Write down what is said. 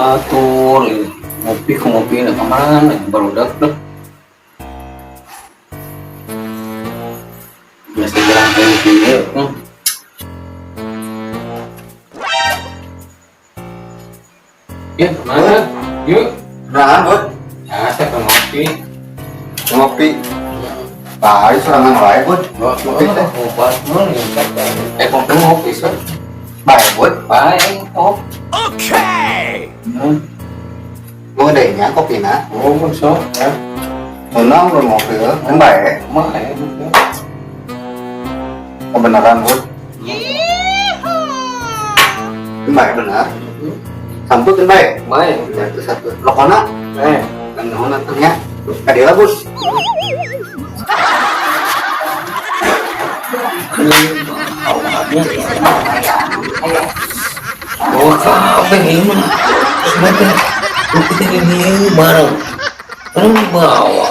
Batur ngopi ku ngopi na kemana barudak tuh. Biasa jalan kayak gini. Ya, kemana? Yuk. Nah, Bud. Ya, saya ke ngopi. Ngopi. Bae sorangan wae, Bud. Ngopi teh. Obat mah ya. Ngopi ngopi so. Bae, Bud. Bae, oh. Oke. Mau deh nya kopina. Oh, so. Ya. Menang lu ngopi heuh. Kan bae. Mah ya. Kebenaran, Bud. Kan bae benar. Samput kan bae. Bae. Satu satu. Lokona. Eh. Kan nuhun atuh nya. Kadieu Bud. Oh, kabeh ieu mah. Sebentar. Lu kita ini bareng. Bareng bawa.